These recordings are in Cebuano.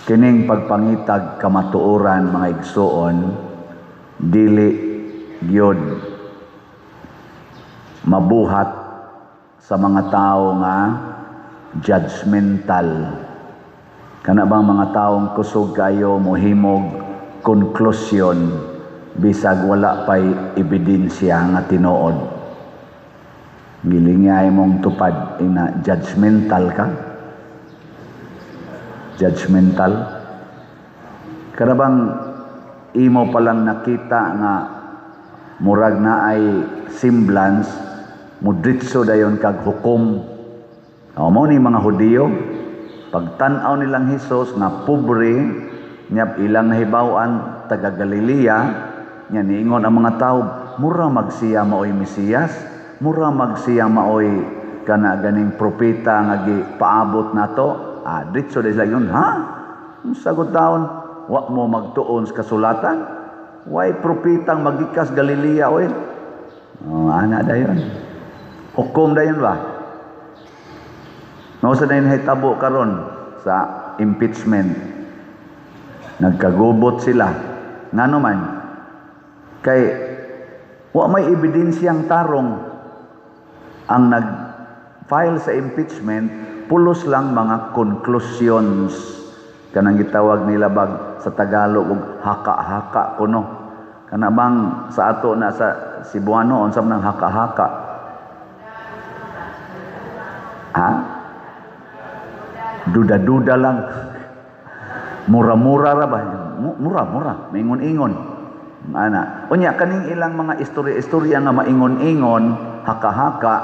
Kining pagpangitag kamatuoran, mga igsuon, dili gyud mabuhat sa mga tao nga judgmental. Kana bang mga taong kusog kayo mohimog konklusyon bisag wala pay ebidensya nga tinuod. Gilingay mong tupad ina, judgmental ka. Judgmental. Kana bang imo pa lang nakita nga murag na ay semblance, mudritso dayon kag hukom. O, mao ni mga Hudiyo, pagtan-aw nilang Hesus nga pobre, nya ilang nahibaw-an taga Galilea, nya niingon ang mga tao, "Mura magsiya maoy Mesiyas, mura magsiya maoy kana ganing propeta nga gipaabot nato." Ah, dritso dayon sila ingon, "Ha? Sagot taon, wa mo magtuon sa kasulatan? Way propetang magikas Galilea oy." Oh, ana dayon. Hukom dayon ba? Mao sa dayon hitabo karon sa impeachment. Nagkagubot sila. Ngano man? Kay wa may ebidensyang tarong. Ang nag-file sa impeachment, pulos lang mga conclusions. Kanang gitawag nila bag sa Tagalog og haka-haka kuno. Kana bang sa ato na sa Cebuano, unsa man ang haka-haka? Ha? Duda-duda lang. Mura-mura ra ba? Mura-mura, maingon-ingon. Ana. Unya kaning ilang mga istorya-istorya nga maingon-ingon, haka-haka,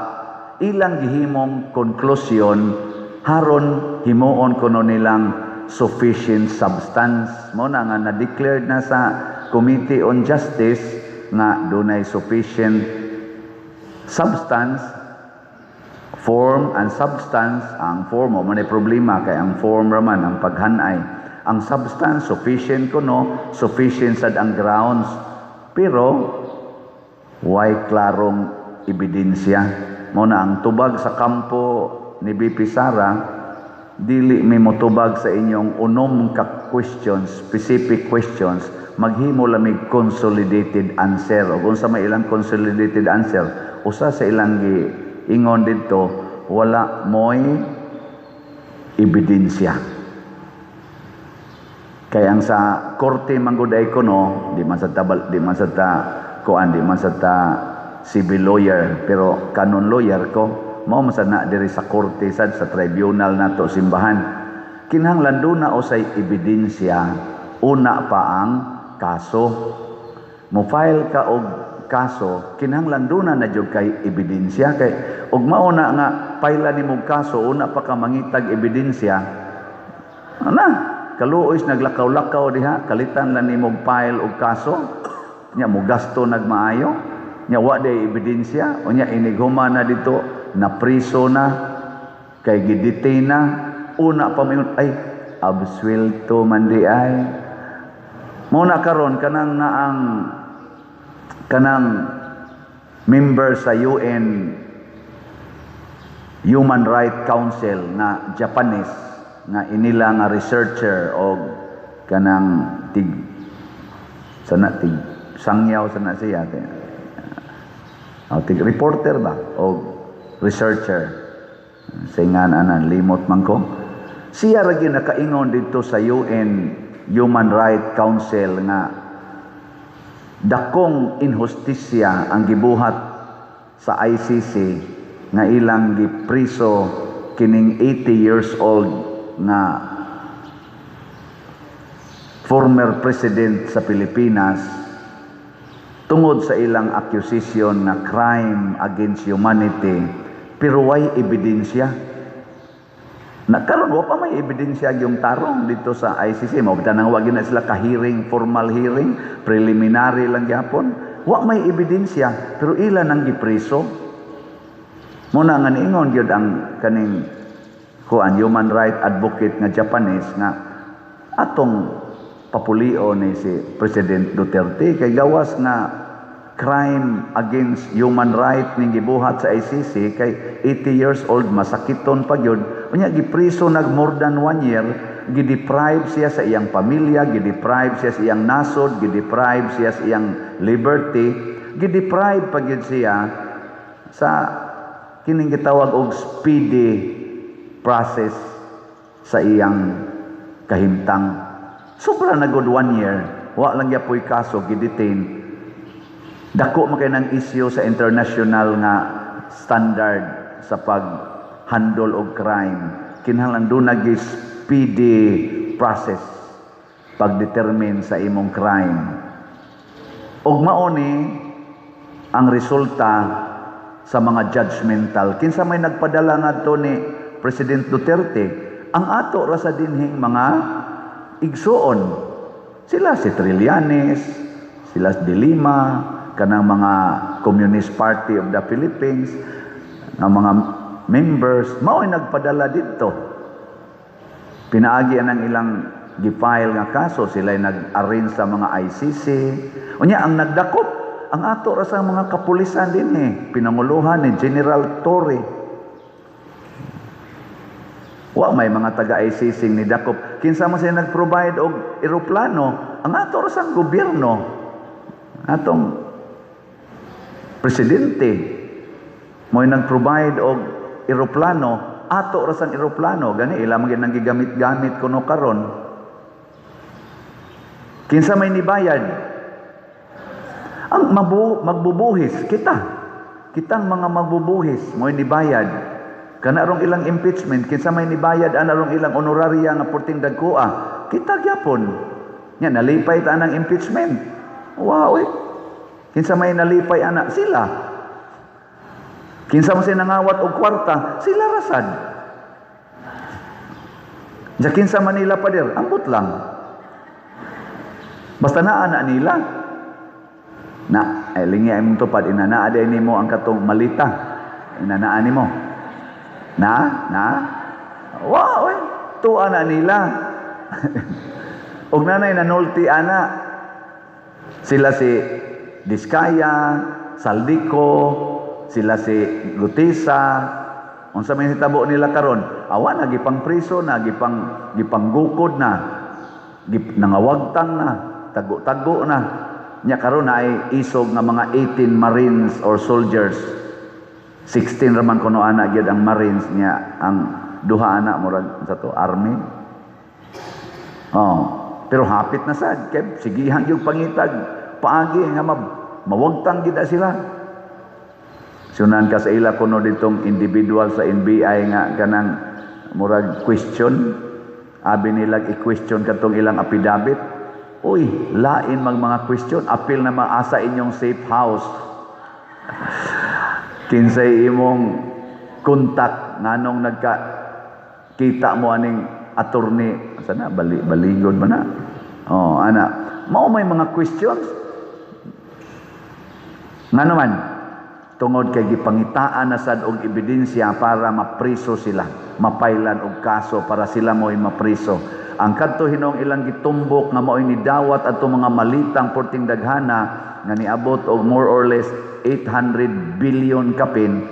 ilang gihimong conclusion haron himuon kuno nilang sufficient substance. Mao na nga na-declared na sa Committee on Justice nga dunay sufficient substance, form and substance. Ang form mo man ay problema kay ang form raman ang paghanay. Ang substance sufficient kuno, sufficient sad ang grounds, pero way klarong ebidensya. Mao na ang tubag sa kampo ni VP Sara, dili mi motubag sa inyong unom ka questions, specific questions, maghimo lamig consolidated answer. O unsa may ilang consolidated answer? Usa sa ilang gi ingon didto, wala moy ebidensya. Kay ang sa korte manggod ay kuno, di man sa ta kuan, di man sa ta civil lawyer, pero canon lawyer ko, mao man sad na diri sa korte sad sa tribunal nato simbahan. Kinahanglan duna usay ebidensya una pa ang kaso. Mo file ka og kaso, kinahanglan duna na jud kay ebidensya, kay og mao na nga file nimo kaso, una pa ka mangitag ebidensya. Ana, kaluoy naglakaw-lakaw diha, kalitan lang nimo file og kaso, nya mo gasto nagmaayo, nya wa day ebidensya, unya inighuman na dito, na priso na, kay gidetain na, una pa moingon, "Ay, absuelto man di ay." Mao na karon kanang naang kanang member sa UN Human Rights Council nga Japanese nga inila nga researcher og kanang tig sana tig sangyaw sana siya, oh, tig reporter ba o researcher singan ana, limot man ko. Siya ra gyud nakaingon dito sa UN Human Rights Council nga dakong inhustisya ang gibuhat sa ICC nga ilang gipriso kining 80 years old nga former president sa Pilipinas tungod sa ilang accusation nga crime against humanity, pero way ebidensya na. Karon wa pa may ebidensya yung tarong dito sa ICC. Mao nang wa na sila ka-hearing, formal hearing, preliminary lang gyapon. Wa may ebidensya pero ila nang gipreso. Mao na nga niingon gyud ang kaning kuan human right advocate nga Japanese nga atong papulio ni si President Duterte kay gawas nga crime against human right ning gibuhat sa ICC, kay 80 years old, masakiton pa gyud, unya gipriso nag more than one year. Gideprive siya sa iyang pamilya, gideprive siya sa iyang nasod, gideprive siya sa iyang liberty, gideprive pa gyud siya sa kining gitawag og speedy process sa iyang kahimtang. Sobra na good one year, wa lang gyapoy kaso, gidetain. Dako man kay ng issue sa international nga standard sa pag-handle og crime. Kinahanglan duna gyud speedy process pag-determine sa imong crime. Og mao ni ang resulta sa mga judgmental. Kinsa may nagpadala ngadto ni President Duterte? Ang ato ra sa dinhing mga igsuon. Sila si Trillanes, sila si De Lima, kanang mga Communist Party of the Philippines, nga mga members, mao'y nagpadala didto. Pinaagi ang ilang gi-file nga kaso, sila nag-arrange sa mga ICC. Unya ang nagdakop, ang ato ra sa mga kapulisan dinhi, pinanguluhan ni General Torre. Wa may mga taga ICC ni dakop. Kinsa man sila nag-provide og eroplano? Ang ato ra sa gobyerno. Atong presidente mo'y nag-provide og eroplano, ato ra sang eroplano gani ila man gyud nang gigamit-gamit kuno karon. Kinsa may nibayad? Ang magbubuhis kita. Kitang mga magbubuhis mo'y nibayad. Kana rong ilang impeachment, kinsa may nibayad ana rong ilang honoraria nga perting dagkoa? Kita gyapon. Nya nalipay ta anang impeachment. Wow, eh. Kinsa may nalipay ana? Sila. Kinsa man sila nangawat og kwarta? Sila rasad. Diya kinsa man nila pader, ambot lang. Basta naa na nila. Na, ay lingi ay mong tupad, inanaa day nimo ang katong malita. Inanaa nimo. Na, na. Wow, eh. Tuwa na nila. Og nanay nanulti ana. Sila si Diskaya, Zaldy Co, sila si Guteza. Unsa may hitabo nila karon? Awa na gipang priso na, gipanggukod na. Nangawagtang na, tago-tago na. Nya karon na ay isog nga mga 18 Marines or soldiers. 16 raman kuno ana gyud ang Marines niya, ang duha ana murag sa to army. Oh, pero hapit na sad kay sigihan gyud pangitag paagi nga mawagtang gid sila. Sunan ka sa ila kuno ditong individual sa NBI nga kanang murag question, abi nila i-question katong ilang affidavit. Uy, lain mag mga question, apil na maasa inyong safe house. Kinsay imong kontak, nganong nagka kita mo aning attorney sana bali baligod ba na? Oh, ana. Mao may mga questions. Ngano man tungod kay gipangitaan na sad og ebidensya para mapriso sila, mapailan og kaso para sila mo'y mapriso. Ang kadto hinong ilang gitumbok nga mao'y nidawat adto mga malitang porting daghana nga niabot og more or less 800 billion kapin,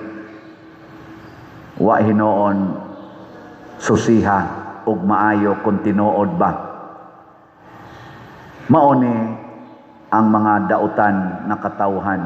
wa hinoon susiha og maayo kung tinuod ba. Mao ni ang mga dautan nga katawhan.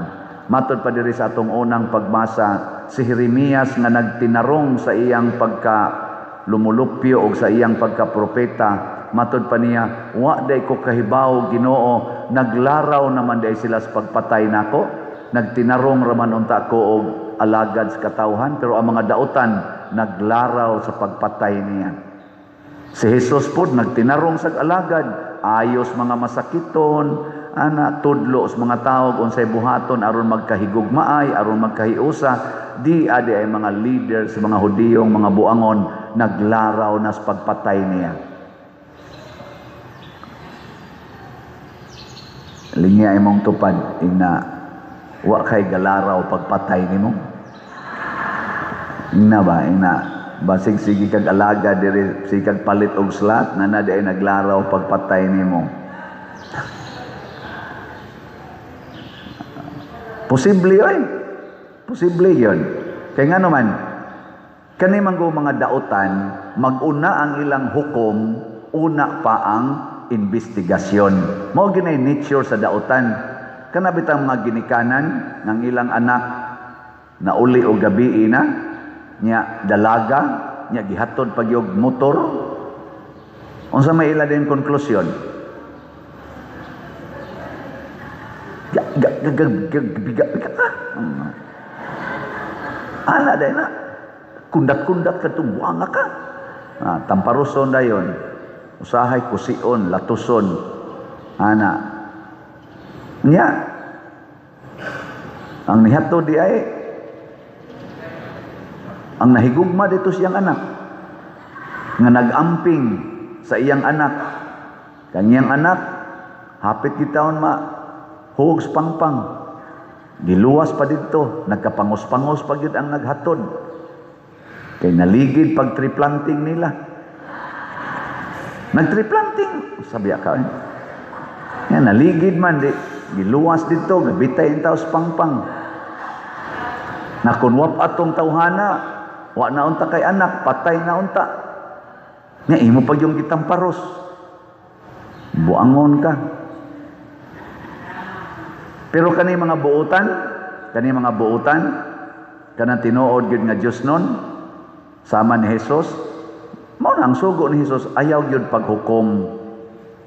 Matod pa diri sa atong unang pagbasa, si Jeremias nga nagtinarong sa iyang pagka lumulupyo og sa iyang pagka-propeta, matod pa niya, wa day ko kahibaw, Ginoo, naglaraw naman day sila sa pagpatay nako, nagtinarong raman unta ko og alagad sa katawhan, pero ang mga dautan naglaraw sa pagpatay niya. Si Jesus pod nagtinarong sa alagad, ayos mga masakiton, ana tudlo sa mga tao unsay buhaton aron magkahigugmaay, aron magkahiusa. Di adi ay mga leader sa mga Hudiyong mga buangon naglaraw na sa pagpatay niya. Linya imong tupad ina wa kay galaraw pagpatay nimo. Ina ba ina basig sige kag alaga diri sige kag palit og slot na na di ay naglaraw pagpatay nimo. Posible oy. Posible yun. Kaya nga naman, kani man go mga dautan, maguna ang ilang hukom Una pa ang investigasyon. Mao ginay nature sa dautan. Kana bitang mga ginikanan ng ilang anak nauli og gabi na nya dalaga nya gihatod pag yung motor, unsa may ila din konklusyon? Ga ga ga ga ga biga biga ka. Ana dai na. Kundat-kundat ka itong buanga ka. Ah, tamparuson dayon. Usahay kusion, latuson. Ana. Nya. Ang nihatod di ay ang nahigugma dito siyang anak nga nag-amping sa iyang anak. Kanyang anak hapit gitawon ma huog sa pangpang. Giluwas pa didto, nagkapangos-pangos pa gyud ang naghatod. Kay naligid pag tree planting nila. Nag-tree planting, sabi ka eh. Yan, naligid man di giluwas didto, gabitay ang tao sa pangpang. Na kun wap atong tawhana, wa na unta kay anak, patay na unta. Nga imo pag yung gitamparos. Buangon ka. Pero kani mga buutan, kanang tinuod gyud nga Dios nun, sama ni Jesus, mao na ang sugo ni Jesus, ayaw gyud paghukom.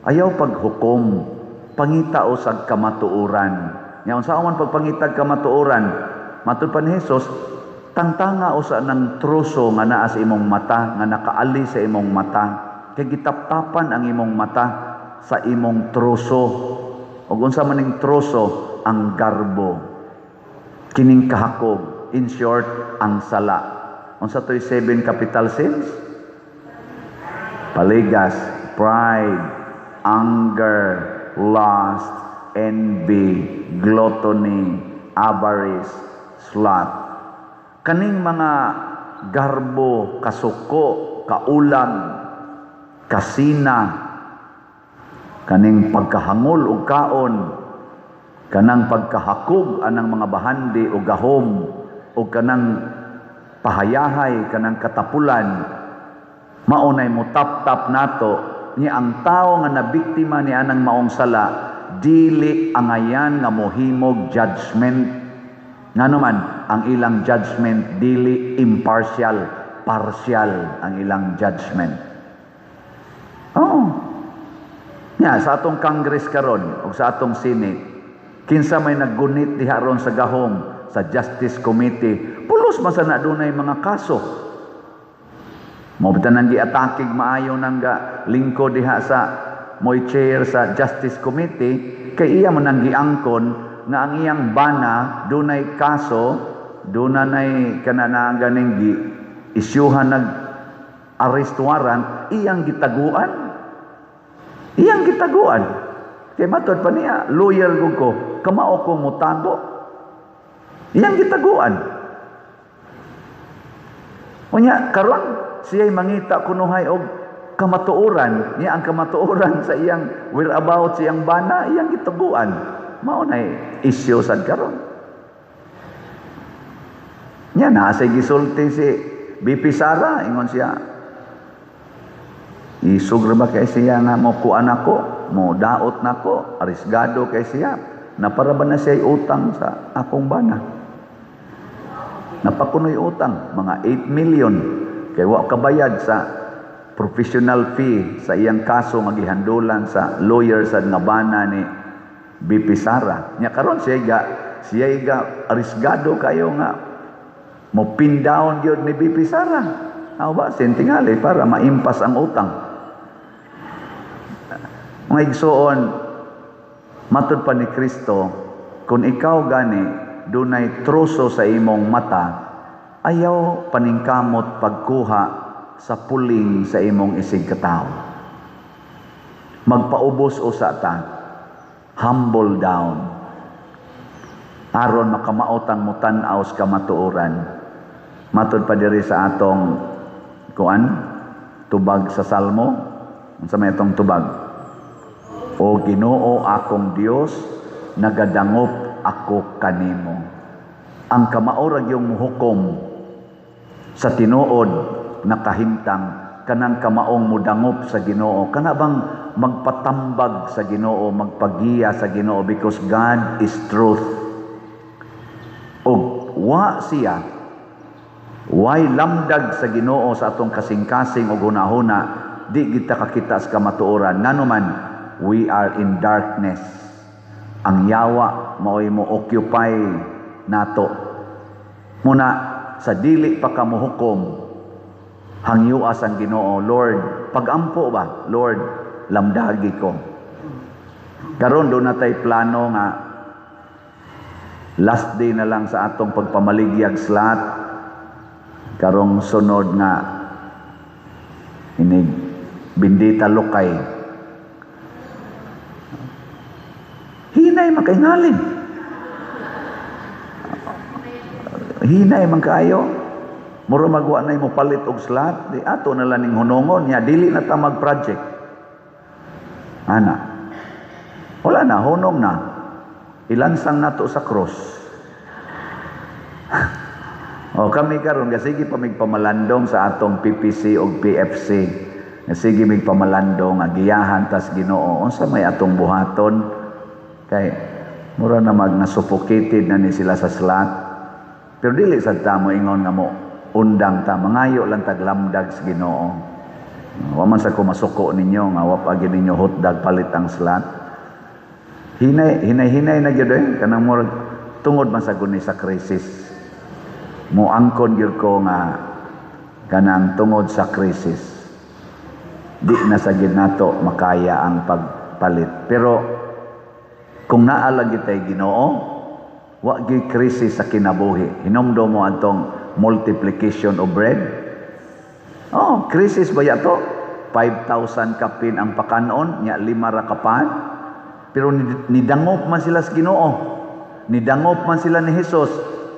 Ayaw paghukom. Pangita usag kamatuoran. Nya unsa man pagpangitag kamatuoran? Matud pa ni Jesus, tangtanga usa ng troso nga naa sa imong mata, nga nakaali sa imong mata. Kay gitaptapan ang imong mata sa imong troso. Ug unsa man ning troso? Ang garbo. Kining kahakog. In short, ang sala. Unsa to'y 7 capital sins? Paligas, pride, anger, lust, envy, gluttony, avarice, sloth. Kaning mga garbo, kasuko, kaulag, kasina, kaning pagkahangol og kaon, kanang pagkahakog anang mga bahandi o gahom, o kanang pahayahay, kanang katapulan, maunay mo tap-tap nato ni ang tao nga nabiktima ni anang maong sala, dili angayan nga mohimog judgment. Ngano man ang ilang judgment dili impartial, partial ang ilang judgment. Oh. Nya sa atong Congress karon ug sa atong Senate, kinsa may naggunit diha ron sa gahom sa Justice Committee, pulos man sa na dunay mga kaso. Mao bitan nang giatakig maayo nang ga lingkod diha sa moy chair sa Justice Committee, kay iya man nang giangkon nga ang iyang bana dunay kaso, dunay kana ganing gi isyuhan nag arrest warrant, iyang gitaguan. Iyang gitaguan. Kay matod pa niya, lawyer gud ko, kamao ko motago. Iyang gitaguan. Unya karon siya'y mangita kunuhay og kamatuoran, niya ang kamatuoran sa iyang whereabouts iyang bana, iyang gitaguan. Mao nay isyu sad karon. Nya naa say gisulti si BP Sara, ingon siya, isog ra ba kay siya nga mo kuan ako, mo daot nako, arisgado kay siya, napara ba na siya utang sa akong bana? Napakunoy utang, mga 8 million, kay wa kabayad sa professional fee sa iyang kaso nga gihandulan sa lawyer sa nga bana ni BP Sara. Nya karon siya ga arisgado kayo nga mo pin down gyud ni BP Sara. Aw ba sintingali para maimpas ang utang. Mga igsoon, matud pa ni Kristo, kung ikaw gani dunay troso sa imong mata, ayaw paningkamot pagkuha sa puling sa imong isig katawo. Magpaubos usa ta, humble down, aron makamaotang mutan-aw sa kamatuoran. Matud pa diri sa atong kuan tubag sa Salmo. Unsa may atong tubag? O Ginoo akong Dios, nagadangop ako kanimo. Ang kamao ra gyud mohukom sa tinuod na kahimtang kanang kamaong mudangop sa Ginoo, kana bang magpatambag sa Ginoo, magpagiya sa Ginoo, because God is truth. Og wa siya, way lamdag sa Ginoo sa atong kasing-kasing og hunahuna, di kita kakita sa kamatuoran. Ngano man, we are in darkness. Ang yawa mao'y mo occupy nato. Muna sa dili pa ka mohukom, hangyuas ang Ginoo, "Lord, pagampo ba? Lord, lamdagi ko." Karon duna tay plano nga last day na lang sa atong pagpamaligyag slot karong sunod nga inig bindita lokay. Hinay makaingalin. Hinay man kaayo. Mura magwa na mo palit og slot, di ato na lang ning hunongon nya dili na ta mag-project. Ana. Wala na, hunong na. Ilansang nato sa cross. O kami karon sige pa mig pamalandong sa atong PPC og PFC. Sige mig pamalandong nga giyahan tas Ginoo unsa may atong buhaton, kay mura na mag na-suffocated na ni sila sa slot. Pero dili sad ta mo ingon nga mo undang ta, mangayo lang taglamdag sa Ginoo. Wa man sa ko masuko ninyo nga wa pa gyud ninyo hotdog palit ang slot. Hinay hinay hinay na gyud eh, kanang murag tungod man sa guni sa krisis. Moangkon gyud ko nga kanang tungod sa krisis di na sa gyud nato makaya ang pagpalit. Pero kung naa lagi tay Ginoo, wa gyud krisis sa kinabuhi. Hinumdum mo atong multiplication of bread. Oh, krisis ba yato? 5,000 kapin ang pakanon, nya 5 ra kapan. Pero nidangop man sila sa Ginoo. Nidangop man sila ni Jesus.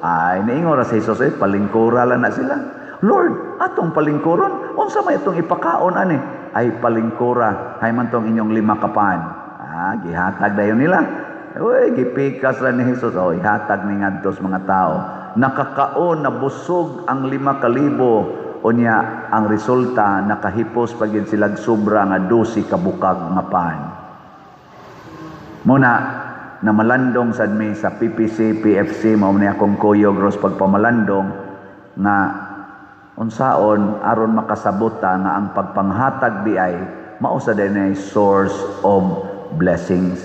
Ay, niingon ra si Jesus, eh, palingkura lang na sila. "Lord, atong palingkuron, unsa may atong ipakaon ani?" "Ay, palingkura, hay man tong inyong 5 kapan." Ah, gihatag dayon nila. Uy, gipikas ra ni Jesus. Oh, ihatag ni ngadto sa mga tao. Nakakaon, nabusog ang 5,000. Unya, ang resulta, nakahipos pa gid silag sobra nga 12 kabukag nga pan. Muna, namalandong sad mi sa PPC, PFC, mao ni akong kuyog ros pagpamalandong nga unsaon aron makasabot ta nga ang pagpanghatag di ay mao sa dinay source of blessings.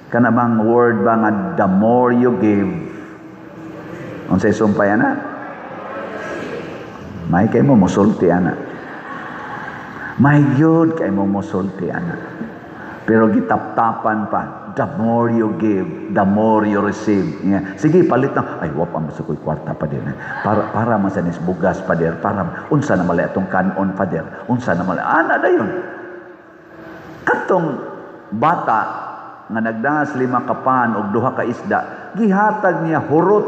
Kana bang word ba nga the more you give, unsay sumpay ana? May kay mo mosulti ana. May gyud kay mo mosulti ana. Pero gitaptapan pa, the more you give, the more you receive. Yeah. Sige, palit na. Ay, wap ang masukoy kwarta pa din. Para man sa nis bugas pa din. Para, unsa na mali atong kanon pa din. Unsa na mali. Ana dayon. Katong bata nga nagdahas 5 ka pan og 2 ka isda, gihatag niya hurot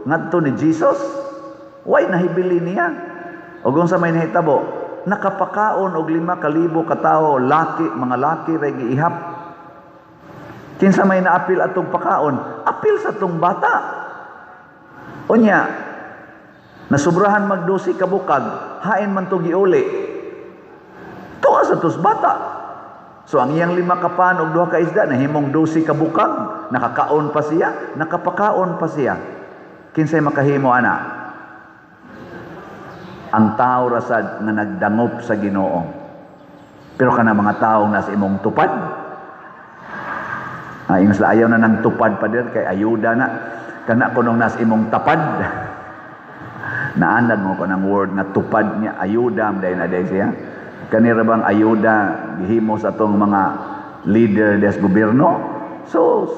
ngadto ni Jesus. Way nahibili niya. Og unsa may nahitabo? Nakapakaon og 5,000 ka tawo, laki, mga laki ra giihap. Kinsa may naapil atong pakaon? Apil sa tong bata. Unya, nasubrahan mag 12 ka bukag, hain man to giuli. Tuwa sa tos bata. So ang iyang 5 ka pan og 2 ka isda nahimong 12 ka bukag, nakakaon pa siya, nakapakaon pa siya. Kinsay makahimo ana? Ang tao rasad nga nagdangop sa Ginoo. Pero kana mga tao nasa imong tupad. Ay, ingon sila, ayaw na ng tupad pa dir kay ayuda na. Kana kunong nas imong tapad. Naanad mo ko ng word nga tupad niya, ayuda day na day siya. Kanira bang ayuda gihimo sa atong mga leader des gobyerno? So,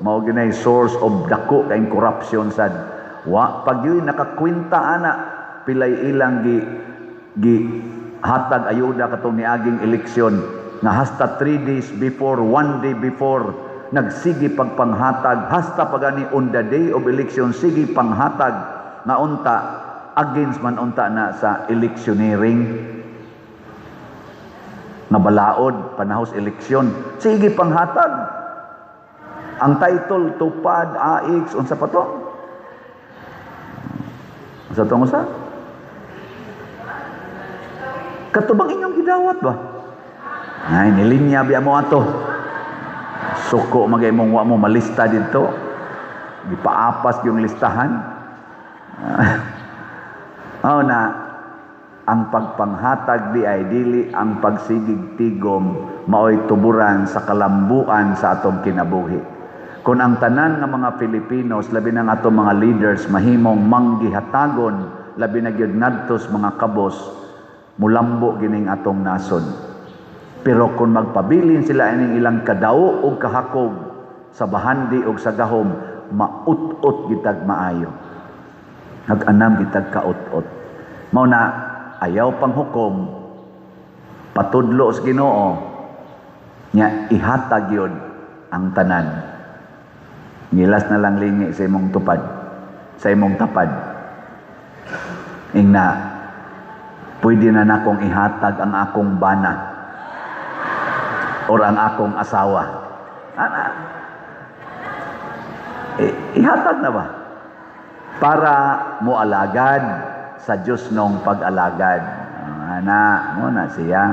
mao ginay source of dako kay corruption sad. Wa pag yun nakakwenta ana pilay ilang gi hatag ayuda katong niaging eleksyon nga hasta 3 days before, 1 day before nagsige pagpanghatag, hasta pagani on the day of election sige panghatag nga unta against man unta na sa electioneering nga balaod panahos eleksyon, sige panghatag. Ang title tupad AX unsa pa to? Unsa tong usa? Kato bang inyong gidawat ba? Ay, nilinya biya mo ato. Suko magay mong wa mo malista dito. Gipaapas yung listahan. Oh na ang pagpanghatag di ay dili ang pagsigig tigom, maoy tuburan sa kalambuan sa atong kinabuhi. Kung ang tanan nga mga Filipinos, labi na ang atong mga leaders, mahimong manggihatagon, labi na gyud ngadto sa mga kabos, mulambo gining atong nasod. Pero kung magpabilin sila ining ilang kadaw og kahakog sa bahandi og sa gahom, maut-ot gitag maayo. Nag-anam gitag kaut-ot. Mao na ayaw panghukom, patudlo sa Ginoo nya ihatag yun ang tanan. Ngilas na lang lingi sa imong tupad, sa imong tapad. Ingna, "Pwede na nakong ihatag ang akong bana or ang akong asawa." Ana, ihatag na ba? Para moalagad sa Diyos nung pag-alagad. Ana, mo na siya.